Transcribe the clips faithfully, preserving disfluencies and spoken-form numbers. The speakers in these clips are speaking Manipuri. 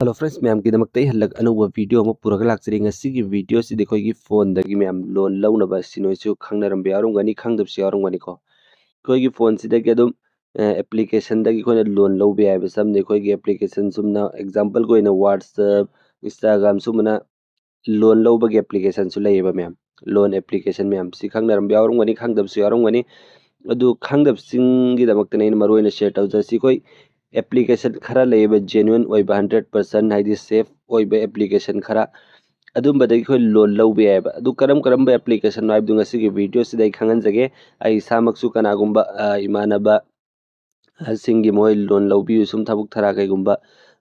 Hello friends, ꯃꯌꯥꯝꯒꯤꯗꯃꯛꯇ ꯑꯩ ꯍꯜꯂꯛ ꯑꯅꯧꯕ ꯚꯤꯗꯤꯑꯣ ꯑꯃ ꯄꯨꯔꯒ ꯂꯥꯛꯆꯔꯤ꯫ ꯉꯁꯤꯒꯤ ꯚꯤꯗꯤꯑꯣꯁꯤꯗꯤ ꯑꯩꯈꯣꯏꯒꯤ ꯐꯣꯟꯗꯒꯤ ꯃꯌꯥꯝ ꯂꯣꯟ ꯂꯧꯅꯕ, ꯁꯤ ꯅꯣꯏꯁꯨ ꯈꯪꯅꯔꯝꯕ ꯌꯥꯎꯔꯝꯒꯅꯤ, ꯈꯪꯗꯕꯁꯨ ꯌꯥꯎꯔꯝꯒꯅꯤꯀꯣ꯫ ꯑꯩꯈꯣꯏꯒꯤ ꯐꯣꯟꯁꯤꯗꯒꯤ ꯑꯗꯨꯝ ꯑꯦꯄ꯭ꯂꯤꯀꯦꯁꯟꯗꯒꯤ ꯑꯩꯈꯣꯏꯅ ꯂꯣꯟ ꯂꯧꯕ ꯌꯥꯏꯕ꯫ ꯁꯝꯅ ꯑꯩꯈꯣꯏꯒꯤ ꯑꯦꯄ꯭ꯂꯤꯀꯦꯁꯟ ꯆꯨꯝꯅ ꯑꯦꯛꯖꯥꯝꯄꯜꯒꯤ ꯑꯣꯏꯅ WhatsApp, Instagram ꯁꯨꯝꯕꯅ ꯂꯣꯟ ꯂꯧꯕꯒꯤ ꯑꯦꯄ꯭ꯂꯤꯀꯦꯁꯟꯁꯨ ꯂꯩꯌꯦꯕ ꯃꯌꯥꯝ꯫ ꯂꯣꯟ ꯑꯦꯄ꯭ꯂꯤꯀꯦꯁꯟ ꯃꯌꯥꯝ ꯁꯤ ꯈꯪꯅꯔꯝꯕ ꯌꯥꯎꯔꯝꯒꯅꯤ, ꯈꯪꯗꯕꯁꯨ ꯌꯥꯎꯔꯝꯒꯅꯤ꯫ ꯑꯗꯨ ꯈꯪꯗꯕꯁꯤꯡꯒꯤꯗꯃꯛꯇꯅꯦ ꯑꯩꯅ ꯃꯔꯨ ꯑꯣꯏꯅ ꯁꯤꯌꯔ ꯇꯧꯖꯔꯤꯁꯤ꯫ ꯑꯩꯈꯣꯏ ꯑꯦꯄ꯭ꯂꯤꯀꯦꯁꯟ ꯈꯔ ꯂꯩꯌꯦꯕ, ꯖꯦꯅꯨꯋꯟ ꯑꯣꯏꯕ, ꯍꯟꯗ꯭ꯔꯦꯠ ꯄꯥꯔꯁꯦꯟ ꯍꯥꯏꯗꯤ ꯁꯦꯐ ꯑꯣꯏꯕ ꯑꯦꯄ꯭ꯂꯤꯀꯦꯁꯟ ꯈꯔ, ꯑꯗꯨꯝꯕꯗꯒꯤ ꯑꯩꯈꯣꯏ ꯂꯣꯟ ꯂꯧꯕ ꯌꯥꯏꯑꯕ꯫ ꯑꯗꯨ ꯀꯔꯝ ꯀꯔꯝꯕ ꯑꯦꯄ꯭ꯂꯤꯀꯦꯁꯟꯅꯣ ꯍꯥꯏꯕꯗꯨ ꯉꯁꯤꯒꯤ ꯚꯤꯗꯤꯑꯣꯁꯤꯗ ꯑꯩ ꯈꯪꯍꯟꯖꯒꯦ꯫ ꯑꯩ ꯏꯁꯥꯃꯛꯁꯨ ꯀꯅꯥꯒꯨꯝꯕ ꯑ, ꯏꯃꯥꯟꯅꯕ ꯁꯤꯡꯒꯤ ꯃꯣꯏ ꯂꯣꯟ ꯂꯧꯕꯤꯌꯨ, ꯁꯨꯝ ꯊꯕꯛ ꯊꯔꯥ ꯀꯩꯒꯨꯝꯕ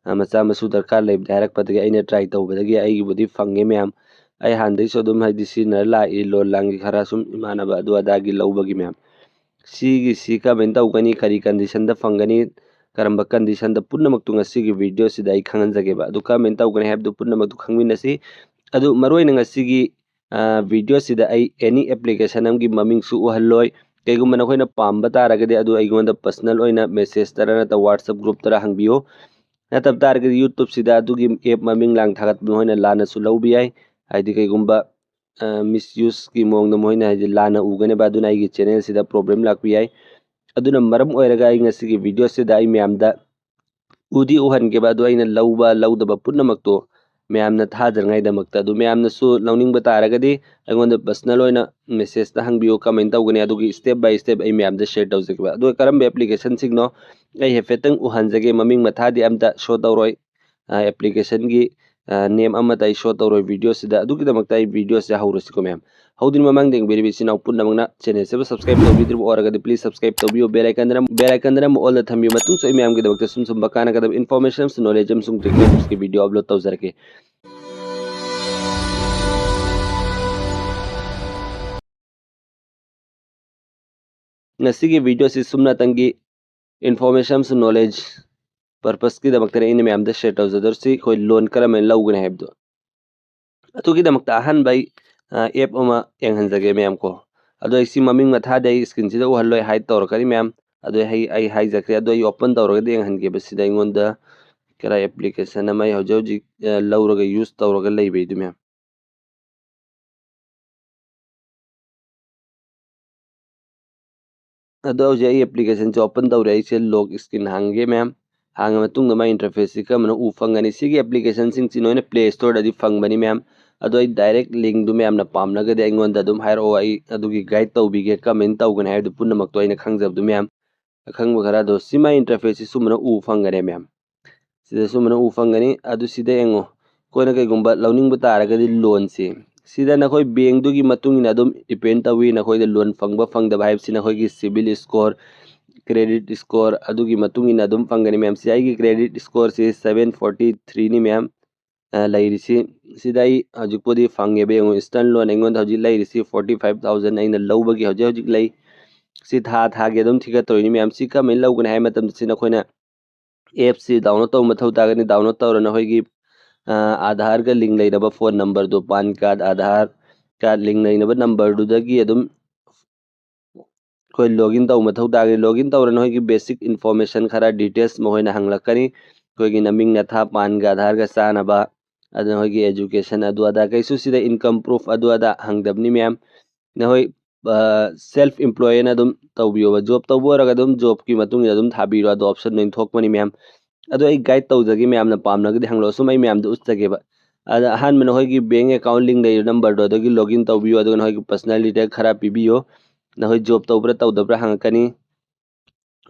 ꯑ, ꯃꯆꯥ ꯃꯁꯨ ꯗꯔꯀꯥꯔ ꯂꯩꯕꯗ ꯍꯥꯏꯔꯛꯄꯗꯒꯤ ꯑꯩꯅ ꯇ꯭ꯔꯥꯏ ꯇꯧꯕꯗꯒꯤ ꯑꯩꯒꯤꯕꯨꯗꯤ ꯐꯪꯉꯦ ꯃꯌꯥꯝ꯫ ꯑꯩ ꯍꯥꯟꯅꯗꯩꯁꯨ ꯑꯗꯨꯝ ꯍꯥꯏꯗꯤ ꯁꯤꯖꯤꯟꯅꯔ ꯂꯥꯛꯏ, ꯂꯣꯟ ꯂꯥꯡꯒꯤ ꯈꯔ ꯁꯨꯝ ꯏꯃꯥꯟꯅꯕ ꯑꯗꯨ ꯑꯗꯥꯒꯤ ꯂꯧꯕꯒꯤ ꯃꯌꯥꯝ꯫ ꯁꯤꯒꯤꯁꯤ ꯀꯃꯥꯏꯅ ꯇꯧꯒꯅꯤ, ꯀꯔꯤ ꯀꯟꯗꯤꯁꯟꯗ ꯐꯪꯒꯅꯤ, ꯀꯔꯝꯕ ꯀꯟꯗꯤꯁꯟꯗ, ꯄꯨꯝꯅꯃꯛꯇꯨ ꯉꯁꯤꯒꯤ ꯚꯤꯗꯤꯑꯣꯁꯤꯗ ꯑꯩ ꯈꯪꯍꯟꯖꯒꯦꯕ꯫ ꯑꯗꯨ ꯀꯔꯝꯍꯥꯏꯅ ꯇꯧꯒꯅꯤ ꯍꯥꯏꯕꯗꯨ ꯄꯨꯝꯅꯃꯛꯇꯨ ꯈꯪꯃꯤꯟꯅꯁꯤ꯫ ꯑꯗꯨ ꯃꯔꯨꯑꯣꯏꯅ ꯉꯁꯤꯒꯤ ꯑ, ꯚꯤꯗꯤꯑꯣꯁꯤꯗ ꯑꯩ ꯑꯦꯅꯤ ꯑꯦꯄ꯭ꯂꯤꯀꯦꯁꯟ ꯑꯃꯒꯤ ꯃꯃꯤꯡꯁꯨ ꯎꯍꯜꯂꯣꯏ꯫ ꯀꯩꯒꯨꯝꯕ ꯅꯈꯣꯏꯅ ꯄꯥꯝꯕ ꯇꯥꯔꯒꯗꯤ ꯑꯗꯨ ꯑꯩꯉꯣꯟꯗ ꯄꯔꯁꯅꯦꯜ ꯑꯣꯏꯅ ꯃꯦꯁꯦꯖꯇꯔ ꯅꯠꯇ꯭ꯔꯒ WhatsApp ꯒ꯭ꯔꯨꯞꯇꯔ ꯍꯪꯕꯤꯌꯨ꯫ ꯅꯠꯇꯕ ꯇꯥꯔꯒꯗꯤ YouTubeꯁꯤꯗ ꯑꯗꯨꯒꯤ ꯑꯦꯞ ꯃꯃꯤꯡ ꯂꯥꯡ ꯊꯥꯒꯠꯄ ꯅꯈꯣꯏꯅ ꯂꯥꯟꯅꯁꯨ ꯂꯧꯕ ꯌꯥꯏ꯫ ꯍꯥꯏꯗꯤ ꯀꯩꯒꯨꯝꯕ ꯃꯤꯁꯌꯨꯁꯀꯤ ꯃꯑꯣꯡꯗ ꯃꯈꯣꯏꯅ ꯍꯥꯏꯗꯤ ꯂꯥꯟꯅ ꯎꯒꯅꯦꯕ, ꯑꯗꯨꯅ ꯑꯩꯒꯤ ꯆꯦꯅꯦꯜꯁꯤꯗ ꯄ꯭ꯔꯣꯕ꯭ꯂꯦꯝ ꯂꯥꯛꯄ ꯌꯥꯏ꯫ ꯑꯗꯨꯅ ꯃꯔꯝ ꯑꯣꯏꯔꯒ ꯑꯩ ꯉꯁꯤꯒꯤ ꯚꯤꯗꯤꯑꯣꯁꯤꯗ ꯑꯩ ꯃꯌꯥꯝꯗ ꯎꯗꯤ ꯎꯍꯟꯒꯦꯕ, ꯑꯗꯣ ꯑꯩꯅ ꯂꯧꯕ ꯂꯧꯗꯕ ꯄꯨꯝꯅꯃꯛꯇꯣ ꯃꯌꯥꯝꯅ ꯊꯥꯖꯅꯉꯥꯏꯗꯃꯛꯇ꯫ ꯑꯗꯨ ꯃꯌꯥꯝꯅꯁꯨ ꯂꯧꯅꯤꯡꯕ ꯇꯥꯔꯒꯗꯤ ꯑꯩꯉꯣꯟꯗ ꯄꯔꯁꯅꯦꯜ ꯑꯣꯏꯅ ꯃꯦꯁꯦꯖꯇ ꯍꯪꯕꯤꯌꯨ, ꯀꯃꯥꯏꯅ ꯇꯧꯒꯅꯤ, ꯑꯗꯨꯒꯤ ꯁ꯭ꯇꯦꯞ ꯕꯥꯏ ꯁ꯭ꯇꯦꯞ ꯑꯩ ꯃꯌꯥꯝꯗ ꯁꯤꯌꯔ ꯇꯧꯖꯒꯦꯕ꯫ ꯑꯗꯨꯒ ꯀꯔꯝꯕ ꯑꯦꯄ꯭ꯂꯤꯀꯦꯁꯟꯁꯤꯡꯅꯣ ꯑꯩ ꯍꯥꯏꯐꯦꯠꯇꯪ ꯎꯍꯟꯖꯒꯦ, ꯃꯃꯤꯡ ꯃꯊꯥꯗꯤ ꯑꯝꯇ ꯁꯣ ꯇꯧꯔꯣꯏ꯫ ꯑꯦꯄ꯭ꯂꯤꯀꯦꯁꯟꯒꯤ ꯅꯦꯝ ꯑꯃꯠꯇ ꯑꯩ ꯁꯣ ꯇꯧꯔꯣꯏ ꯚꯤꯗꯤꯑꯣꯁꯤꯗ꯫ ꯑꯗꯨꯒꯤꯗꯃꯛꯇ ꯑꯩ ꯚꯤꯗꯤꯑꯣꯁꯦ ꯍꯧꯔꯁꯤꯀꯣ ꯃꯌꯥꯝ꯫ ꯍꯧꯗ꯭ꯔꯤꯉꯩ ꯃꯃꯥꯡꯗ ꯌꯦꯡꯕꯤꯔꯤꯕ ꯏꯆꯤꯟ ꯏꯅꯥꯎ ꯄꯨꯝꯅꯃꯛꯅ ꯆꯦꯅꯦꯜꯁꯤꯕꯨ ꯁꯕꯁꯀ꯭ꯔꯥꯏꯕ ꯇꯧꯕꯤꯗ꯭ꯔꯤꯕ ꯑꯣꯏꯔꯒꯗꯤ ꯄ꯭ꯂꯤꯁ ꯁꯕꯁꯀ꯭ꯔꯥꯏꯕ ꯇꯧꯕꯤꯌꯨ, ꯕꯦꯜ ꯑꯥꯏꯀꯟꯗꯅ, ꯕꯦꯜ ꯑꯥꯏꯀꯟꯗꯅ ꯑꯃ ꯑꯣꯜꯗ ꯊꯝꯕꯤꯌꯨ꯫ ꯃꯇꯨꯡꯁꯨ ꯑꯩ ꯃꯌꯥꯝꯒꯤꯗꯃꯛꯇ ꯁꯨꯝ ꯁꯨꯝꯕ ꯀꯥꯟꯅꯒꯗꯕ ꯏꯟꯐꯣꯔꯃꯦꯁꯟ ꯑꯃꯁꯨꯡ ꯅꯣꯂꯦꯖ ꯑꯃꯁꯨꯡ ꯇꯦꯛꯅꯤꯛꯁꯀꯤ ꯚꯤꯗꯤꯑꯣ ꯑꯞꯂꯣꯗ ꯇꯧꯖꯔꯛꯀꯦ꯫ ꯉꯁꯤꯒꯤ ꯚꯤꯗꯤꯑꯣꯁꯤ ꯁꯨꯞꯅꯇꯪꯒꯤ ꯏꯟꯐꯣꯔꯃꯦꯁꯟ ꯑꯃꯁꯨꯡ ꯅꯣꯂꯦꯖ ꯄꯔꯄꯁꯀꯤꯗꯃꯛꯇꯅꯤ ꯑꯩꯅ ꯃꯌꯥꯝꯗ ꯁꯤꯌꯔ ꯇꯧꯖꯗꯧꯔꯤꯁꯤ, ꯑꯩꯈꯣꯏ ꯂꯣꯟ ꯀꯔꯝꯍꯥꯏꯅ ꯂꯧꯒꯅꯤ ꯍꯥꯏꯕꯗꯣ꯫ ꯑꯗꯨꯒꯤꯗꯃꯛꯇ ꯑꯍꯥꯟꯕ ꯑꯩ ꯑꯦꯞ ꯑꯃ ꯌꯦꯡꯍꯟꯖꯒꯦ ꯃꯌꯥꯝ ꯀꯣ꯫ ꯑꯗꯣ ꯑꯩ ꯁꯤ ꯃꯃꯤꯡ ꯃꯊꯥꯗꯤ ꯑꯩ ꯁ꯭ꯀ꯭ꯔꯤꯟꯁꯤꯗ ꯎꯍꯜꯂꯣꯏ, ꯍꯥꯏꯗ ꯇꯧꯔꯛꯀꯅꯤ ꯃꯌꯥꯝ꯫ ꯑꯗꯣ ꯑꯩ ꯑꯩ ꯍꯥꯏꯖꯈ꯭ꯔꯦ꯫ ꯑꯗꯣ ꯑꯩ ꯑꯣꯄꯟ ꯇꯧꯔꯒꯗꯤ ꯌꯦꯡꯍꯟꯒꯦꯕ꯫ ꯁꯤꯗ ꯑꯩꯉꯣꯟꯗ ꯀꯔꯥꯏ ꯑꯦꯄ꯭ꯂꯤꯀꯦꯁꯟ ꯑꯃ ꯑꯩ ꯍꯧꯖꯤꯛ ꯍꯧꯖꯤꯛ ꯂꯧꯔꯒ ꯌꯨꯁ ꯇꯧꯔꯒ ꯂꯩꯕꯩꯗꯨ ꯃꯌꯥꯝ꯫ ꯑꯗꯣ ꯍꯧꯖꯤꯛ ꯑꯩ ꯑꯦꯄ꯭ꯂꯤꯀꯦꯁꯟꯁꯦ ꯑꯣꯄꯟ ꯇꯧꯔꯦ꯫ ꯑꯩꯁꯦ ꯂꯣꯛ ꯏꯁꯀ꯭ꯔꯤꯟ ꯍꯥꯡꯒꯦ ꯃꯌꯥꯝ꯫ ꯍꯥꯡꯉ ꯃꯇꯨꯡꯗ ꯃꯥꯏ ꯏꯟꯇꯔꯐꯦꯁꯁꯤ ꯀꯔꯝꯕꯅ ꯎ ꯐꯪꯒꯅꯤ? ꯁꯤꯒꯤ ꯑꯦꯄ꯭ꯂꯤꯀꯦꯁꯟꯁꯤꯡꯁꯤ ꯅꯣꯏꯅ ꯄ꯭ꯂꯦ ꯁ꯭ꯇꯣꯔꯗꯗꯤ ꯐꯪꯕꯅꯤ ꯃꯌꯥꯝ꯫ ꯑꯗꯣ ꯑꯩ ꯗꯥꯏꯔꯦꯛ ꯂꯤꯡꯗꯨ ꯃꯌꯥꯝꯅ ꯄꯥꯝꯂꯒꯗꯤ ꯑꯩꯉꯣꯟꯗ ꯑꯗꯨꯝ ꯍꯥꯏꯔꯛꯑꯣ, ꯑꯩ ꯑꯗꯨꯒꯤ ꯒꯥꯏꯗ ꯇꯧꯕꯤꯒꯦ, ꯀꯃꯥꯏꯅ ꯇꯧꯒꯅꯤ ꯍꯥꯏꯕꯗꯨ ꯄꯨꯝꯅꯃꯛꯇꯣ ꯑꯩꯅ ꯈꯪꯖꯕꯗꯨ ꯃꯌꯥꯝ꯫ ꯑꯈꯪꯕ ꯈꯔ ꯑꯗꯣ ꯁꯤ ꯃꯥꯏ ꯏꯟꯇꯔꯐꯦꯁꯁꯤ ꯁꯨꯝꯕꯅ ꯎ ꯐꯪꯒꯅꯤ ꯃꯌꯥꯝ꯫ ꯁꯤꯗ ꯁꯨꯝꯕꯅ ꯎ ꯐꯪꯒꯅꯤ꯫ ꯑꯗꯨ ꯁꯤꯗ ꯌꯦꯡꯉꯣ, ꯑꯩꯈꯣꯏꯅ ꯀꯩꯒꯨꯝꯕ ꯂꯧꯅꯤꯡꯕ ꯇꯥꯔꯒꯗꯤ ꯂꯣꯟꯁꯤ ꯁꯤꯗ ꯅꯈꯣꯏ ꯕꯦꯡꯗꯨꯒꯤ ꯃꯇꯨꯡ ꯏꯟꯅ ꯑꯗꯨꯝ ꯗꯤꯄꯦꯟ ꯇꯧꯏ꯫ ꯅꯈꯣꯏꯗ ꯂꯣꯟ ꯐꯪꯕ ꯐꯪꯗꯕ ꯍꯥꯏꯕꯁꯤ ꯅꯈꯣꯏꯒꯤ ꯁꯤꯕꯤꯜ ꯁ꯭ꯀꯣꯔ, ꯀ꯭ꯔꯦꯗꯤꯠ ꯁ꯭ꯀꯣꯔ ꯑꯗꯨꯒꯤ ꯃꯇꯨꯡ ꯏꯟꯅ ꯑꯗꯨꯝ ꯐꯪꯒꯅꯤ ꯃꯌꯥꯝ꯫ ꯁꯤ ꯑꯩꯒꯤ ꯀ꯭ꯔꯦꯗꯤꯠ ꯁ꯭ꯀꯣꯔꯁꯤ ꯁꯕꯦꯟ ꯐꯣꯔꯇꯤ ꯊ꯭ꯔꯤꯅꯤ ꯃꯌꯥꯝ꯫ ꯑ, ꯂꯩꯔꯤꯁꯤ꯫ ꯁꯤꯗ ꯑꯩ ꯍꯧꯖꯤꯛꯄꯨꯗꯤ ꯐꯪꯉꯦꯕ꯫ ꯌꯦꯡꯉꯨ, ꯏꯟꯁꯇꯟ ꯂꯣꯟ ꯑꯩꯉꯣꯟꯗ ꯍꯧꯖꯤꯛ ꯂꯩꯔꯤꯁꯤ ꯐꯣꯔꯇꯤ ꯐꯥꯏꯚ ꯊꯥꯎꯖꯟ ꯑꯩꯅ ꯂꯧꯕꯒꯤ ꯍꯧꯖꯤꯛ ꯍꯧꯖꯤꯛ ꯂꯩ꯫ ꯁꯤ ꯊꯥ ꯊꯥꯒꯤ ꯑꯗꯨꯝ ꯊꯤꯒꯠꯇꯧꯔꯤꯅꯤ ꯃꯌꯥꯝ꯫ ꯁꯤ ꯀꯔꯝꯍꯥꯏꯅ ꯂꯧꯒꯅꯤ ꯍꯥꯏꯕ ꯃꯇꯝꯗ ꯁꯤ ꯅꯈꯣꯏꯅ ꯑꯦꯞꯁꯤ ꯗꯥꯎꯟꯂꯣꯗ ꯇꯧꯕ ꯃꯊꯧ ꯇꯥꯒꯅꯤ꯫ ꯗꯥꯎꯟꯂꯣꯗ ꯇꯧꯔ ꯅꯈꯣꯏꯒꯤ, ꯑ, ꯑꯥꯙꯥꯔꯒ ꯂꯤꯡ ꯂꯩꯅꯕ ꯐꯣꯟ ꯅꯝꯕꯔꯗꯨ, PAN card, Aadhaar card link ꯂꯩꯅꯕ ꯅꯝꯕꯔꯗꯨꯗꯒꯤ ꯑꯗꯨꯝ ꯑꯩꯈꯣꯏ ꯂꯣꯒꯏꯟ ꯇꯧꯕ ꯃꯊꯧ ꯇꯥꯒꯅꯤ꯫ ꯂꯣꯒꯏꯟ ꯇꯧꯔ ꯅꯈꯣꯏꯒꯤ ꯕꯦꯁꯤꯛ ꯏꯟꯐꯣꯔꯃꯦꯁꯟ ꯈꯔ, ꯗꯤꯇꯦꯜꯁ ꯃꯈꯣꯏꯅ ꯍꯪꯂꯛꯀꯅꯤ꯫ ꯑꯩꯈꯣꯏꯒꯤ ꯅꯃꯤꯡ ꯅꯊꯥ, ꯄꯥꯟꯒ ꯑꯥꯙꯥꯔꯒ ꯆꯥꯟꯅꯕ, ꯑꯗꯨ ꯅꯈꯣꯏꯒꯤ ꯑꯦꯖꯨꯀꯦꯁꯟ ꯑꯗꯨ ꯑꯗꯥ ꯀꯩꯁꯨ ꯁꯤꯗ ꯏꯟꯀꯝ ꯄ꯭ꯔꯨꯐ ꯑꯗꯨ ꯑꯗꯥ ꯍꯪꯗꯕꯅꯤ ꯃꯌꯥꯝ꯫ ꯅꯈꯣꯏ, ꯑ, ꯁꯦꯜꯐ ꯑꯦꯝꯄ꯭ꯂꯣꯏ ꯑꯅ ꯑꯗꯨꯝ ꯇꯧꯕꯤꯌꯣꯕ꯫ ꯖꯣꯕ ꯇꯧꯕ ꯑꯣꯏꯔꯒ ꯑꯗꯨꯝ ꯖꯣꯕꯀꯤ ꯃꯇꯨꯡ ꯏꯟꯅ ꯑꯗꯨꯝ ꯊꯥꯕꯤꯔꯣ꯫ ꯑꯗꯣ ꯑꯣꯞꯁꯟ ꯂꯣꯏꯅ ꯊꯣꯛꯄꯅꯤ ꯃꯌꯥꯝ꯫ ꯑꯗꯣ ꯑꯩ ꯒꯥꯏꯗ ꯇꯧꯖꯒꯦ, ꯃꯌꯥꯝꯅ ꯄꯥꯝꯂꯒꯗꯤ ꯍꯪꯂꯛꯑꯣ꯫ ꯁꯨꯝ ꯑꯩ ꯃꯌꯥꯝꯗ ꯎꯠꯆꯒꯦꯕ꯫ ꯑꯗ ꯑꯍꯥꯟꯕ ꯅꯈꯣꯏꯒꯤ ꯕꯦꯡ ꯑꯦꯀꯥꯎꯟ ꯂꯤꯡ ꯂꯩꯔꯤꯕ ꯅꯝꯕꯔꯗꯣ ꯑꯗꯒꯤ ꯂꯣꯒꯏꯟ ꯇꯧꯕꯤꯌꯨ꯫ ꯑꯗꯨꯒ ꯅꯈꯣꯏꯒꯤ ꯄꯔꯁꯅꯦꯜ ꯗꯤꯇꯦꯜ ꯈꯔ ꯄꯤꯕꯤꯌꯨ꯫ ꯅꯈꯣꯏ ꯖꯣꯕ ꯇꯧꯕ꯭ꯔꯥ ꯇꯧꯗꯕ꯭ꯔꯥ ꯍꯪꯉꯛꯀꯅꯤ꯫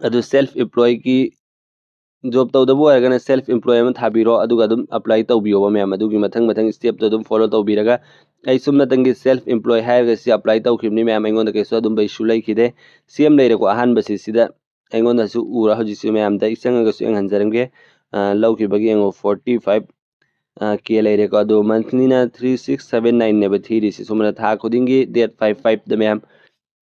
ꯑꯗꯨ ꯁꯦꯜꯐ ꯑꯦꯝꯄ꯭ꯂꯣꯏꯒꯤ ꯖꯣꯕ ꯇꯧꯗꯕ ꯑꯣꯏꯔꯒꯅ ꯁꯦꯜꯐ ꯑꯦꯝꯄ꯭ꯂꯣꯏ ꯑꯃ ꯊꯥꯕꯤꯔꯣ, ꯑꯗꯨꯒ ꯑꯗꯨꯝ ꯑꯦꯄ꯭ꯂꯥꯏ ꯇꯧꯕꯤꯌꯣꯕ ꯃꯌꯥꯝ꯫ ꯑꯗꯨꯒꯤ ꯃꯊꯪ ꯃꯊꯪ ꯁ꯭ꯇꯦꯞꯇꯣ ꯑꯗꯨꯝ ꯐꯣꯂꯣ ꯇꯧꯕꯤꯔꯒ ꯑꯩ ꯁꯨꯞꯅꯇꯪꯒꯤ ꯁꯦꯜꯐ ꯑꯦꯝꯄ꯭ꯂꯣꯏ ꯍꯥꯏꯔꯒ ꯁꯤ ꯑꯦꯄ꯭ꯂꯥꯏ ꯇꯧꯈꯤꯕꯅꯤ ꯃꯌꯥꯝ꯫ ꯑꯩꯉꯣꯟꯗ ꯀꯩꯁꯨ ꯑꯗꯨꯝꯕ ꯏꯁꯨ ꯂꯩꯈꯤꯗꯦ꯫ ꯁꯤ ꯑꯃ ꯂꯩꯔꯦꯀꯣ, ꯑꯍꯥꯟꯕꯁꯤ ꯁꯤꯗ ꯑꯩꯉꯣꯟꯗꯁꯨ ꯎꯔ ꯍꯧꯖꯤꯛꯁꯨ ꯃꯌꯥꯝꯗ ꯑꯩ ꯆꯪꯉꯒꯁꯨ ꯌꯦꯡꯍꯟꯖꯔꯝꯒꯦ꯫ ꯑ, ꯂꯧꯈꯤꯕꯒꯤ ꯌꯦꯡꯉꯣ ꯐꯣꯔꯇꯤ ꯐꯥꯏꯚ ꯀꯦ ꯂꯩꯔꯦꯀꯣ꯫ ꯑꯗꯣ ꯃꯟꯊꯂꯤꯅ ꯊ꯭ꯔꯤ ꯁꯤꯛꯁ ꯁꯕꯦꯟ ꯅꯥꯏꯟꯅꯦꯕ ꯊꯤꯔꯤꯁꯤ꯫ ꯁꯨꯃꯥꯏꯅ ꯊꯥ ꯈꯨꯗꯤꯡꯒꯤ ꯗꯦꯠ ꯐꯥꯏꯚ ꯐꯥꯏꯚꯇ ꯃꯌꯥꯝ꯫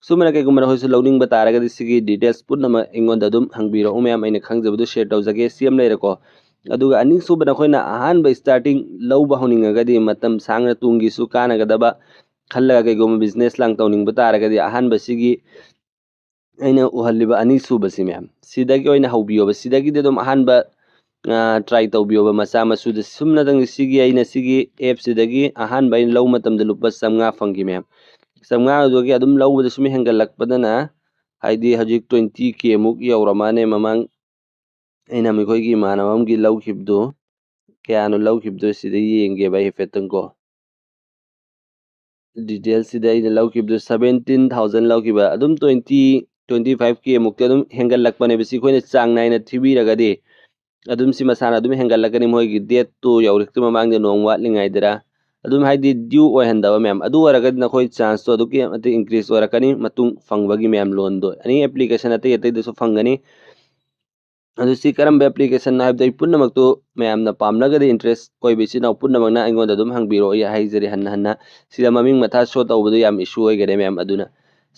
ꯁꯨꯃꯥꯏꯅ ꯀꯩꯒꯨꯝꯕ ꯅꯈꯣꯏꯁꯨ ꯂꯧꯅꯤꯡꯕ ꯇꯥꯔꯒꯗꯤ ꯁꯤꯒꯤ ꯗꯤꯇꯦꯜꯁ ꯄꯨꯝꯅꯃꯛ ꯑꯩꯉꯣꯟꯗ ꯑꯗꯨꯝ ꯍꯪꯕꯤꯔꯛꯎ ꯃꯌꯥꯝ, ꯑꯩꯅ ꯈꯪꯖꯕꯗꯨ ꯁꯤꯌꯔ ꯇꯧꯖꯒꯦ꯫ ꯁꯤ ꯑꯃ ꯂꯩꯔꯦꯀꯣ꯫ ꯑꯗꯨꯒ ꯑꯅꯤꯁꯨꯕ ꯅꯈꯣꯏꯅ ꯑꯍꯥꯟꯕ ꯁ꯭ꯇꯥꯔꯇꯤꯡ ꯂꯧꯕ ꯍꯧꯅꯤꯡꯉꯒꯗꯤ ꯃꯇꯝ ꯁꯥꯡꯅ ꯇꯨꯡꯒꯤꯁꯨ ꯀꯥꯟꯅꯒꯗꯕ ꯈꯜꯂꯒ ꯀꯩꯒꯨꯝꯕ ꯕꯤꯖꯤꯅꯦꯁ ꯂꯥꯡ ꯇꯧꯅꯤꯡꯕ ꯇꯥꯔꯒꯗꯤ ꯑꯍꯥꯟꯕ ꯁꯤꯒꯤ ꯑꯩꯅ ꯎꯍꯜꯂꯤꯕ ꯑꯅꯤꯁꯨꯕꯁꯤ ꯃꯌꯥꯝ, ꯁꯤꯗꯒꯤ ꯑꯣꯏꯅ ꯍꯧꯕꯤꯌꯣꯕ꯫ ꯁꯤꯗꯒꯤꯗꯤ ꯑꯗꯨꯝ ꯑꯍꯥꯟꯕ ꯇ꯭ꯔꯥꯏ ꯇꯧꯕꯤꯌꯣꯕ ꯃꯆꯥ ꯃꯁꯨꯗ꯫ ꯁꯨꯝꯅꯇꯪ ꯁꯤꯒꯤ ꯑꯩꯅ ꯁꯤꯒꯤ ꯑꯦꯞꯁꯤꯗꯒꯤ ꯑꯍꯥꯟꯕ ꯑꯩꯅ ꯂꯧꯕ ꯃꯇꯝꯗ ꯂꯨꯄꯥ ꯆꯥꯝꯃꯉꯥ ꯐꯪꯈꯤ ꯃꯌꯥꯝ꯫ ꯆꯥꯝꯃꯉꯥꯗꯨꯗꯒꯤ ꯑꯗꯨꯝ ꯂꯧꯕꯗ ꯁꯨꯝ ꯍꯦꯟꯒꯠꯂꯛꯄꯗꯅ, ꯍꯥꯏꯗꯤ ꯍꯧꯖꯤꯛ ꯇ꯭ꯋꯦꯟꯇꯤ ꯀꯦ ꯃꯨꯛ ꯌꯧꯔꯝꯃꯅꯦ꯫ ꯃꯃꯥꯡ ꯑꯩꯅ ꯃꯈꯣꯏꯒꯤ ꯏꯃꯥꯟꯅꯕ ꯑꯃꯒꯤ ꯂꯧꯈꯤꯕꯗꯨ, ꯀꯌꯥꯅꯣ ꯂꯧꯈꯤꯕꯗꯣ ꯁꯤꯗ ꯌꯦꯡꯒꯦꯕ ꯑꯩ ꯍꯥꯏꯐꯦꯠꯇꯪꯀꯣ꯫ ꯗꯤꯇꯦꯜꯁꯤꯗ ꯑꯩꯅ ꯂꯧꯈꯤꯕꯗꯨ seventeen thousand ꯂꯧꯈꯤꯕ, ꯑꯗꯨꯝ twenty, twenty five K ꯃꯨꯛꯇꯤ ꯑꯗꯨꯝ ꯍꯦꯟꯒꯠꯂꯛꯄꯅꯦꯕ꯫ ꯁꯤ ꯑꯩꯈꯣꯏꯅ ꯆꯥꯡ ꯅꯥꯏꯅ ꯊꯤꯕꯤꯔꯒꯗꯤ ꯑꯗꯨꯝ ꯁꯤ ꯃꯁꯥꯅ ꯑꯗꯨꯝ ꯍꯦꯟꯒꯠꯂꯛꯀꯅꯤ꯫ ꯃꯣꯏꯒꯤ ꯗꯦꯠꯇꯨ ꯌꯧꯔꯛꯇ꯭ꯔꯤ ꯃꯃꯥꯡꯗ ꯅꯣꯡ ꯋꯥꯠꯂꯤꯉꯩꯗꯔ ꯑꯗꯨꯝ, ꯍꯥꯏꯗꯤ, ꯗ꯭ꯌꯨ ꯑꯣꯏꯍꯟꯗꯕ ꯃꯌꯥꯝ꯫ ꯑꯗꯨ ꯑꯣꯏꯔꯒꯗꯤ ꯅꯈꯣꯏ ꯆꯥꯟꯁꯇꯣ ꯑꯗꯨꯛꯀꯤ ꯃꯇꯤꯛ ꯏꯟꯀ꯭ꯔꯤꯁ ꯑꯣꯏꯔꯛꯀꯅꯤ ꯃꯇꯨꯡ ꯐꯪꯕꯒꯤ ꯃꯌꯥꯝ ꯂꯣꯟꯗꯣ꯫ ꯑꯦꯅꯤ ꯑꯦꯄ꯭ꯂꯤꯀꯦꯁꯟ ꯑꯇꯩ ꯑꯇꯩꯗꯁꯨ ꯐꯪꯒꯅꯤ꯫ ꯑꯗꯨ ꯁꯤ ꯀꯔꯝꯕ ꯑꯦꯄ꯭ꯂꯤꯀꯦꯁꯟꯅꯣ ꯍꯥꯏꯕꯗꯣ ꯑꯩ ꯄꯨꯝꯅꯃꯛꯇꯨ ꯃꯌꯥꯝꯅ ꯄꯥꯝꯂꯒꯗꯤ, ꯏꯟꯇꯔꯦꯁ ꯑꯣꯏꯕ ꯏꯆꯤꯟ ꯏꯅꯥꯎ ꯄꯨꯝꯅꯃꯛꯅ ꯑꯩꯉꯣꯟꯗ ꯑꯗꯨꯝ ꯍꯪꯕꯤꯔꯛꯑꯣ꯫ ꯑꯩ ꯍꯥꯏꯖꯔꯤ ꯍꯟꯅ ꯍꯟꯅ꯫ ꯁꯤꯗ ꯃꯃꯤꯡ ꯃꯊꯥ ꯁꯣ ꯇꯧꯕꯗꯣ ꯌꯥꯝ ꯏꯁꯨ ꯑꯣꯏꯒꯅꯤ ꯃꯌꯥꯝ꯫ ꯑꯗꯨꯅ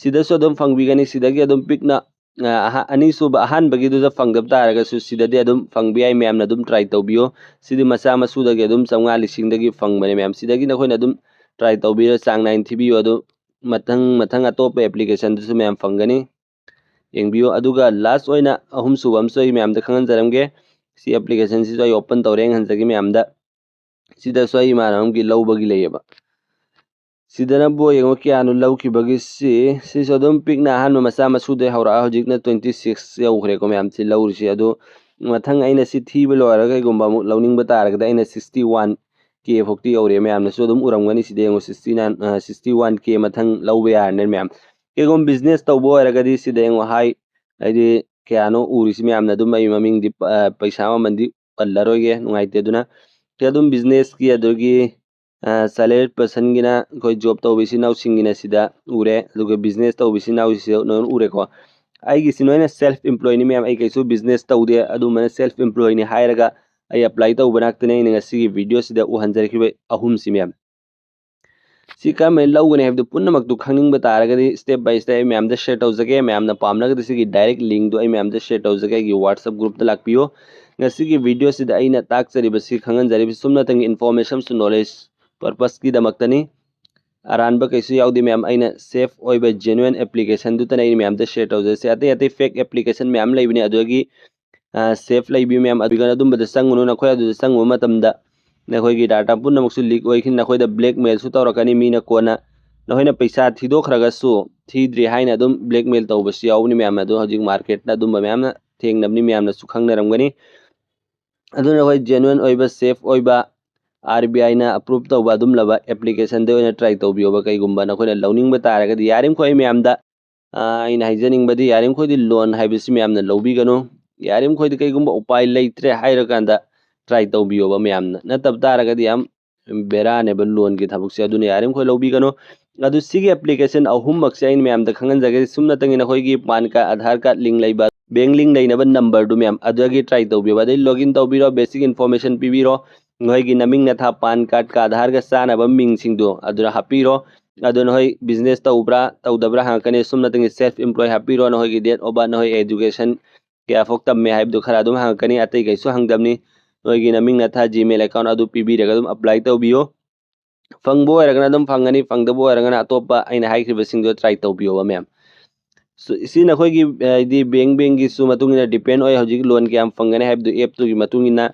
ꯁꯤꯗꯁꯨ ꯑꯗꯨꯝ ꯐꯪꯕꯤꯒꯅꯤ꯫ ꯁꯤꯗꯒꯤ ꯑꯗꯨꯝ ꯄꯤꯛꯅ, ꯑ, ꯑꯍ-, ꯑꯅꯤꯁꯨꯕ, ꯑꯍꯥꯟꯕꯒꯤꯗꯨꯗ ꯐꯪꯗꯕ ꯇꯥꯔꯒꯁꯨ ꯁꯤꯗꯗꯤ ꯑꯗꯨꯝ ꯐꯪꯕ ꯌꯥꯏ꯫ ꯃꯌꯥꯝꯅ ꯑꯗꯨꯝ ꯇ꯭ꯔꯥꯏ ꯇꯧꯕꯤꯌꯣ꯫ ꯁꯤꯗꯤ ꯃꯆꯥ ꯃꯁꯨꯗꯒꯤ ꯑꯗꯨꯝ ꯆꯥꯝꯃꯉꯥ, ꯂꯤꯁꯤꯡꯗꯒꯤ ꯐꯪꯕꯅꯦ ꯃꯌꯥꯝ꯫ ꯁꯤꯗꯒꯤ ꯅꯈꯣꯏꯅ ꯑꯗꯨꯝ ꯇ꯭ꯔꯥꯏ ꯇꯧꯕꯤꯔ ꯆꯥꯡ ꯅꯥꯏꯅ ꯊꯤꯕꯤꯌꯨ꯫ ꯑꯗꯨ ꯃꯊꯪ ꯃꯊꯪ ꯑꯇꯣꯞꯄ ꯑꯦꯄ꯭ꯂꯤꯀꯦꯁꯟꯗꯁꯨ ꯃꯌꯥꯝ ꯐꯪꯒꯅꯤ꯫ ꯌꯦꯡꯕꯤꯌꯨ꯫ ꯑꯗꯨꯒ ꯂꯥꯁ ꯑꯣꯏꯅ ꯑꯍꯨꯝꯁꯨꯕ ꯑꯃꯁꯨ ꯑꯩ ꯃꯌꯥꯝꯗ ꯈꯪꯍꯟꯖꯔꯝꯒꯦ꯫ ꯁꯤ ꯑꯦꯄ꯭ꯂꯤꯀꯦꯁꯟꯁꯤꯁꯨ ꯑꯩ ꯑꯣꯄꯟ ꯇꯧꯔꯦ, ꯌꯦꯡꯍꯟꯖꯒꯦ ꯃꯌꯥꯝꯗ꯫ ꯁꯤꯗꯁꯨ ꯑꯩ ꯏꯃꯥꯟꯅꯕ ꯑꯃꯒꯤ ꯂꯧꯕꯒꯤ ꯂꯩꯌꯦꯕ꯫ ꯁꯤꯗꯅꯕꯨ ꯌꯦꯡꯉꯣ ꯀꯌꯥꯅꯣ ꯂꯧꯈꯤꯕꯒꯤ ꯁꯤ, ꯁꯤꯁꯨ ꯑꯗꯨꯝ ꯄꯤꯛꯅ ꯑꯍꯥꯟꯕ ꯃꯆꯥ ꯃꯁꯨꯗꯩ ꯍꯧꯔꯛꯑ ꯍꯧꯖꯤꯛꯅ twenty six ꯌꯧꯈ꯭ꯔꯦꯀꯣ ꯃꯌꯥꯝ ꯁꯤ ꯂꯧꯔꯤꯁꯤ꯫ ꯑꯗꯨ ꯃꯊꯪ ꯑꯩꯅ ꯁꯤ ꯊꯤꯕ ꯂꯣꯏꯔꯒ ꯀꯩꯒꯨꯝꯕ ꯑꯃꯨꯛ ꯂꯧꯅꯤꯡꯕ ꯇꯥꯔꯒꯗꯤ ꯑꯩꯅ sixty one K ꯐꯥꯎꯇꯤ ꯌꯧꯔꯦ꯫ ꯃꯌꯥꯝꯅꯁꯨ ꯑꯗꯨꯝ ꯎꯔꯝꯒꯅꯤ ꯁꯤꯗ ꯌꯦꯡꯉꯣ, sixty nine, ꯑ, sixty one K ꯃꯊꯪ ꯂꯧꯕ ꯌꯥꯔꯅꯤ ꯃꯌꯥꯝ꯫ ꯀꯩꯒꯨꯝꯕ ꯕꯤꯖꯤꯅꯦꯁ ꯇꯧꯕ ꯑꯣꯏꯔꯒꯗꯤ ꯁꯤꯗ ꯌꯦꯡꯉꯣ ꯍꯥꯏ, ꯍꯥꯏꯗꯤ ꯀꯌꯥꯅꯣ ꯎꯔꯤꯁꯤ ꯃꯌꯥꯝꯅ ꯑꯗꯨꯝ ꯑꯩ ꯃꯃꯤꯡꯗꯤ, ꯑ, ꯄꯩꯁꯥ ꯃꯃꯟꯗꯤ ꯄꯜꯂꯔꯣꯏꯒꯦ, ꯅꯨꯡꯉꯥꯏꯇꯦ꯫ ꯑꯗꯨꯅ ꯁꯤ ꯑꯗꯨꯝ ꯕꯤꯖꯤꯅꯦꯁꯀꯤ ꯑꯗꯨꯒꯤ, ꯑ, salary personꯒꯤꯅ ꯑꯩꯈꯣꯏ ꯖꯣꯕ ꯇꯧꯕ ꯏꯆꯤꯟ ꯏꯅꯥꯎꯁꯤꯡꯒꯤꯅ ꯁꯤꯗ ꯎꯔꯦ, ꯑꯗꯨꯒ ꯕꯤꯖꯤꯅꯦꯁ ꯇꯧꯕ ꯏꯆꯤꯟ ꯏꯅꯥꯎꯁꯤꯁꯨ ꯂꯣꯏꯅ ꯎꯔꯦꯀꯣ꯫ ꯑꯩꯒꯤꯁꯤ ꯅꯣꯏꯅ ꯁꯦꯜꯐ ꯑꯦꯝꯄ꯭ꯂꯣꯏꯅꯤ ꯃꯌꯥꯝ, ꯑꯩ ꯀꯩꯁꯨ ꯕꯤꯖꯤꯅꯦꯁ ꯇꯧꯗꯦ, ꯑꯗꯨꯝꯕꯅ ꯁꯦꯜꯐ ꯑꯦꯝꯄ꯭ꯂꯣꯏꯅꯤ ꯍꯥꯏꯔꯒ ꯑꯩ ꯑꯦꯄ꯭ꯂꯥꯏ ꯇꯧꯕ ꯉꯥꯛꯇꯅꯤ ꯑꯩꯅ ꯉꯁꯤꯒꯤ ꯚꯤꯗꯤꯑꯣꯁꯤꯗ ꯎꯍꯟꯖꯔꯛꯈꯤꯕ ꯑꯍꯨꯝꯁꯤ ꯃꯌꯥꯝ꯫ ꯁꯤ ꯀꯔꯝꯍꯥꯏꯅ ꯂꯧꯒꯅꯤ ꯍꯥꯏꯕꯗꯨ ꯄꯨꯝꯅꯃꯛꯇꯨ ꯈꯪꯅꯤꯡꯕ ꯇꯥꯔꯒꯗꯤ step by step ꯑꯩ ꯃꯌꯥꯝꯗ ꯁꯤꯌꯔ ꯇꯧꯖꯒꯦ꯫ ꯃꯌꯥꯝꯅ ꯄꯥꯝꯂꯒꯗꯤ ꯁꯤꯒꯤ ꯗꯥꯏꯔꯦꯛ ꯂꯤꯡꯗꯨ ꯑꯩ ꯃꯌꯥꯝꯗ ꯁꯤꯌꯔ ꯇꯧꯖꯒꯦ ꯑꯩꯒꯤ WhatsApp ꯒ꯭ꯔꯨꯞꯇ ꯂꯥꯛꯄꯤꯌꯨ꯫ ꯉꯁꯤꯒꯤ ꯚꯤꯗꯤꯑꯣꯁꯤꯗ ꯑꯩꯅ ꯇꯥꯛꯆꯔꯤꯕꯁꯤ, ꯈꯪꯍꯟꯖꯔꯤꯕꯁꯤ ꯆꯨꯝꯅꯇꯪꯒꯤ ꯏꯟꯐꯣꯔꯃꯦꯁꯟ ꯑꯃꯁꯨꯡ ꯅꯣꯂꯦꯖ ꯄꯔꯄꯁꯀꯤꯗꯃꯛꯇꯅꯤ꯫ ꯑꯔꯥꯟꯕ ꯀꯩꯁꯨ ꯌꯥꯎꯗꯦ ꯃꯌꯥꯝ, ꯑꯩꯅ ꯁꯦꯐ ꯑꯣꯏꯕ ꯖꯦꯅꯨꯋꯦꯟ ꯑꯦꯄ꯭ꯂꯤꯀꯦꯁꯟꯗꯨꯇꯅ ꯑꯩꯅ ꯃꯌꯥꯝꯗ ꯁꯤꯌꯔ ꯇꯧꯖꯔꯤꯁꯦ꯫ ꯑꯇꯩ ꯑꯇꯩ ꯐꯦꯛ ꯑꯦꯄ꯭ꯂꯤꯀꯦꯁꯟ ꯃꯌꯥꯝ ꯂꯩꯕꯅꯤ, ꯑꯗꯨꯗꯒꯤ ꯁꯦꯐ ꯂꯩꯕꯤꯌꯨ ꯃꯌꯥꯝ꯫ ꯑꯗꯨꯒ ꯑꯗꯨꯝꯕꯗ ꯆꯪꯒꯅꯨ꯫ ꯅꯈꯣꯏ ꯑꯗꯨꯗ ꯆꯪꯉꯨꯕ ꯃꯇꯝꯗ ꯅꯈꯣꯏꯒꯤ ꯗꯥꯇꯥ ꯄꯨꯝꯅꯃꯛꯁꯨ ꯂꯤꯛ ꯑꯣꯏꯈꯤꯅꯤ꯫ ꯅꯈꯣꯏꯗ ꯕ꯭ꯂꯦꯛꯃꯦꯜꯁꯨ ꯇꯧꯔꯛꯀꯅꯤ꯫ ꯃꯤꯅ ꯀꯣꯟꯅ ꯅꯈꯣꯏꯅ ꯄꯩꯁꯥ ꯊꯤꯗꯣꯛꯈ꯭ꯔꯒꯁꯨ ꯊꯤꯗ꯭ꯔꯤ ꯍꯥꯏꯅ ꯑꯗꯨꯝ ꯕ꯭ꯂꯦꯛꯃꯦꯜ ꯇꯧꯕꯁꯨ ꯌꯥꯎꯕꯅꯤ ꯃꯌꯥꯝ꯫ ꯑꯗꯣ ꯍꯧꯖꯤꯛ ꯃꯥꯔꯀꯦꯠꯇ ꯑꯗꯨꯝꯕ ꯃꯌꯥꯝꯅ ꯊꯦꯡꯅꯕꯅꯤ, ꯃꯌꯥꯝꯅꯁꯨ ꯈꯪꯅꯔꯝꯒꯅꯤ꯫ ꯑꯗꯨꯅ ꯑꯩꯈꯣꯏ ꯖꯦꯅꯨꯋꯟ ꯑꯣꯏꯕ, ꯁꯦꯐ ꯑꯣꯏꯕ, ꯑꯥꯔ ꯕꯤ ꯑꯥꯏꯅ ꯑꯦꯄ꯭ꯔꯨꯞ ꯇꯧꯕ ꯑꯗꯨꯝꯂꯕ ꯑꯦꯄ꯭ꯂꯤꯀꯦꯁꯟꯗ ꯑꯣꯏꯅ ꯇ꯭ꯔꯥꯏ ꯇꯧꯕꯤꯌꯣꯕ꯫ ꯀꯩꯒꯨꯝꯕ ꯅꯈꯣꯏꯅ ꯂꯧꯅꯤꯡꯕ ꯇꯥꯔꯒꯗꯤ, ꯌꯥꯔꯤꯃꯈꯣꯏ ꯃꯌꯥꯝꯗ, ꯑꯥ, ꯑꯩꯅ ꯍꯥꯏꯖꯅꯤꯡꯕꯗꯤ, ꯌꯥꯔꯤꯃꯈꯣꯏꯗꯤ ꯂꯣꯟ ꯍꯥꯏꯕꯁꯤ ꯃꯌꯥꯝꯅ ꯂꯧꯕꯤꯒꯅꯨ꯫ ꯌꯥꯔꯤꯃꯈꯣꯏꯗꯤ ꯀꯩꯒꯨꯝꯕ ꯎꯄꯥꯏ ꯂꯩꯇ꯭ꯔꯦ ꯍꯥꯏꯔꯀꯥꯟꯗ ꯇ꯭ꯔꯥꯏ ꯇꯧꯕꯤꯌꯣꯕ ꯃꯌꯥꯝꯅ꯫ ꯅꯠꯇꯕ ꯇꯥꯔꯒꯗꯤ ꯌꯥꯝ ꯕꯦꯔꯥꯅꯦꯕ ꯂꯣꯟꯒꯤ ꯊꯕꯛꯁꯦ꯫ ꯑꯗꯨꯅ ꯌꯥꯔꯤꯃꯈꯣꯏ ꯂꯧꯕꯤꯒꯅꯨ꯫ ꯑꯗꯨ ꯁꯤꯒꯤ ꯑꯦꯄ꯭ꯂꯤꯀꯦꯁꯟ ꯑꯍꯨꯝꯃꯛꯁꯦ ꯑꯩꯅ ꯃꯌꯥꯝꯗ ꯈꯪꯍꯟꯖꯒꯦ꯫ ꯁꯨꯝꯅꯇꯪꯒꯤ ꯅꯈꯣꯏꯒꯤ PAN card, Aadhaar card link ꯂꯩꯕ, ꯕꯦꯡ ꯂꯤꯡ ꯂꯩꯅꯕ ꯅꯝꯕꯔꯗꯨ ꯃꯌꯥꯝ ꯑꯗꯨꯗꯒꯤ ꯇ꯭ꯔꯥꯏ ꯇꯧꯕꯤꯌꯣꯕ꯫ ꯑꯗꯩ ꯂꯣꯒꯏꯟ ꯇꯧꯕꯤꯔꯣ, ꯕꯦꯁꯤꯛ ꯏꯟꯐꯣꯔꯃꯦꯁꯟ ꯄꯤꯕꯤꯔꯣ, ꯅꯈꯣꯏꯒꯤ ꯅꯃꯤꯡ ꯅꯊꯥ, ꯄꯥꯟ ꯀꯥꯔꯗꯀ ꯑꯥꯙꯥꯔꯒ ꯆꯥꯟꯅꯕ ꯃꯤꯡꯁꯤꯡꯗꯣ ꯑꯗꯨꯗ ꯍꯥꯞꯄꯤꯔꯣ꯫ ꯑꯗꯨ ꯅꯈꯣꯏ ꯕꯤꯖꯤꯅꯦꯁ ꯇꯧꯕ꯭ꯔꯥ ꯇꯧꯗꯕ꯭ꯔꯥ ꯍꯪꯉꯛꯀꯅꯤ꯫ ꯁꯨꯝꯅꯇꯪꯒꯤ ꯁꯦꯜꯐ ꯑꯦꯝꯄ꯭ꯂꯣꯏ ꯍꯥꯞꯄꯤꯔꯣ, ꯅꯈꯣꯏꯒꯤ ꯗꯦꯠ ꯑꯣꯐ ꯕꯥꯔꯊ, ꯅꯈꯣꯏ ꯑꯦꯖꯨꯀꯦꯁꯟ ꯀꯌꯥꯐꯥꯎ ꯇꯝꯃꯦ ꯍꯥꯏꯕꯗꯨ ꯈꯔ ꯑꯗꯨꯝ ꯍꯪꯉꯛꯀꯅꯤ, ꯑꯇꯩ ꯀꯩꯁꯨ ꯍꯪꯗꯕꯅꯤ꯫ ꯅꯣꯏꯒꯤ ꯅꯃꯤꯡ ꯅꯊꯥ, ꯖꯤꯃꯦꯜ ꯑꯦꯀꯥꯎꯟ ꯑꯗꯨ ꯄꯤꯕꯤꯔꯒ ꯑꯗꯨꯝ ꯑꯦꯄ꯭ꯂꯥꯏ ꯇꯧꯕꯤꯌꯣ꯫ ꯐꯪꯕ ꯑꯣꯏꯔꯒꯅ ꯑꯗꯨꯝ ꯐꯪꯒꯅꯤ, ꯐꯪꯗꯕ ꯑꯣꯏꯔꯒꯅ ꯑꯇꯣꯞꯄ ꯑꯩꯅ ꯍꯥꯏꯈ꯭ꯔꯤꯕꯁꯤꯡꯗꯣ ꯇ꯭ꯔꯥꯏ ꯇꯧꯕꯤꯌꯣꯕ ꯃꯌꯥꯝ꯫ ꯁꯨ-, ꯁꯤ ꯅꯈꯣꯏꯒꯤ, ꯍꯥꯏꯗꯤ, ꯕꯦꯡ, ꯕꯦꯡꯒꯤꯁꯨ ꯃꯇꯨꯡ ꯏꯟꯅ ꯗꯤꯄꯦꯟ ꯑꯣꯏ, ꯍꯧꯖꯤꯛ ꯂꯣꯟ ꯀꯌꯥꯝ ꯐꯪꯒꯅꯤ ꯍꯥꯏꯕꯗꯨ ꯑꯦꯞꯇꯨꯒꯤ ꯃꯇꯨꯡ ꯏꯟꯅ꯫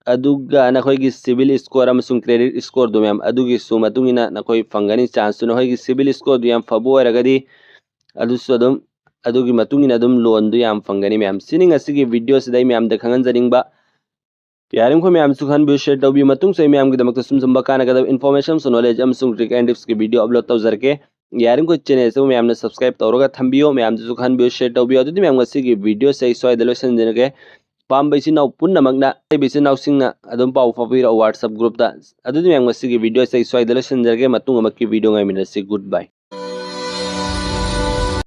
ꯑꯗꯨꯒ ꯅꯈꯣꯏꯒꯤ ꯁꯤꯕꯤꯜ ꯁ꯭ꯀꯣꯔ ꯑꯃꯁꯨꯡ ꯀ꯭ꯔꯦꯗꯤꯠ ꯁ꯭ꯀꯣꯔꯗꯨ ꯃꯌꯥꯝ, ꯑꯗꯨꯒꯤꯁꯨ ꯃꯇꯨꯡ ꯏꯟꯅ ꯅꯈꯣꯏ ꯐꯪꯒꯅꯤ ꯆꯥꯟꯁꯇꯨ꯫ ꯅꯈꯣꯏꯒꯤ ꯁꯤꯕꯤꯜ ꯁ꯭ꯀꯣꯔꯗꯨ ꯌꯥꯝ ꯐꯕ ꯑꯣꯏꯔꯒꯗꯤ ꯑꯗꯨꯁꯨ ꯑꯗꯨꯝ, ꯑꯗꯨꯒꯤ ꯃꯇꯨꯡ ꯏꯟꯅ ꯑꯗꯨꯝ ꯂꯣꯟꯗꯨ ꯌꯥꯝ ꯐꯪꯒꯅꯤ ꯃꯌꯥꯝ꯫ ꯁꯤꯅꯤ ꯉꯁꯤꯒꯤ ꯚꯤꯗꯤꯑꯣꯁꯤꯗ ꯑꯩ ꯃꯌꯥꯝꯗ ꯈꯪꯍꯟꯖꯅꯤꯡꯕ꯫ ꯌꯥꯔꯤꯃꯈꯣꯏ ꯃꯌꯥꯝꯁꯨ ꯈꯟꯕꯤꯌꯨ, ꯁꯤꯌꯔ ꯇꯧꯕꯤꯌꯨ꯫ ꯃꯇꯨꯡꯁꯨ ꯑꯩ ꯃꯌꯥꯝꯒꯤꯗꯃꯛꯇ ꯁꯨꯝ ꯁꯨꯝꯕ ꯀꯥꯟꯅꯒꯗꯕ ꯏꯟꯐꯣꯔꯃꯦꯁꯟ ꯑꯃꯁꯨꯡ ꯅꯣꯂꯦꯖ ꯑꯃꯁꯨꯡ ꯇ꯭ꯔꯤꯛ ꯑꯦꯟ ꯇꯤꯞꯁꯀꯤ ꯚꯤꯗꯤꯑꯣ ꯑꯞꯂꯣꯗ ꯇꯧꯖꯔꯛꯀꯦ꯫ ꯌꯥꯔꯤꯃꯈꯣꯏ ꯆꯦꯅꯦꯜ ꯑꯁꯤꯕꯨ ꯃꯌꯥꯝꯅ ꯁꯕꯁꯀ꯭ꯔꯥꯏꯕ ꯇꯧꯔꯒ ꯊꯝꯕꯤꯌꯨ꯫ ꯃꯌꯥꯝꯗꯁꯨ ꯈꯟꯕꯤꯌꯨ, ꯁꯤꯌꯔ ꯇꯧꯕꯤꯌꯨ꯫ ꯑꯗꯨꯗꯤ ꯃꯌꯥꯝ ꯉꯁꯤꯒꯤ ꯚꯤꯗꯤꯑꯣꯁꯦ ꯑꯩ ꯁ꯭ꯋꯥꯏꯗ ꯂꯣꯏꯁꯤꯟꯖꯔꯒꯦ꯫ ꯑꯄꯥꯝꯕ ꯏꯆꯤꯟ ꯏꯅꯥꯎ ꯄꯨꯝꯅꯃꯛꯅ, ꯑꯇꯩꯕ ꯏꯆꯤꯟ ꯏꯅꯥꯎꯁꯤꯡꯅ ꯑꯗꯨꯝ ꯄꯥꯎ ꯐꯥꯎꯕꯤꯔꯛꯑꯣ WhatsApp ꯒ꯭ꯔꯨꯞꯇ꯫ ꯑꯗꯨꯗꯤ ꯃꯌꯥꯝ ꯉꯁꯤꯒꯤ ꯚꯤꯗꯤꯑꯣꯁꯦ ꯑꯩ ꯁ꯭ꯋꯥꯏꯗ ꯂꯣꯏꯁꯤꯟꯖꯔꯒꯦ꯫ ꯃꯇꯨꯡ ꯑꯃꯛꯀꯤ ꯚꯤꯗꯤꯑꯣ ꯉꯥꯏꯃꯤꯟꯅꯁꯤ꯫ ꯒꯨꯗ ꯕꯥꯏ꯫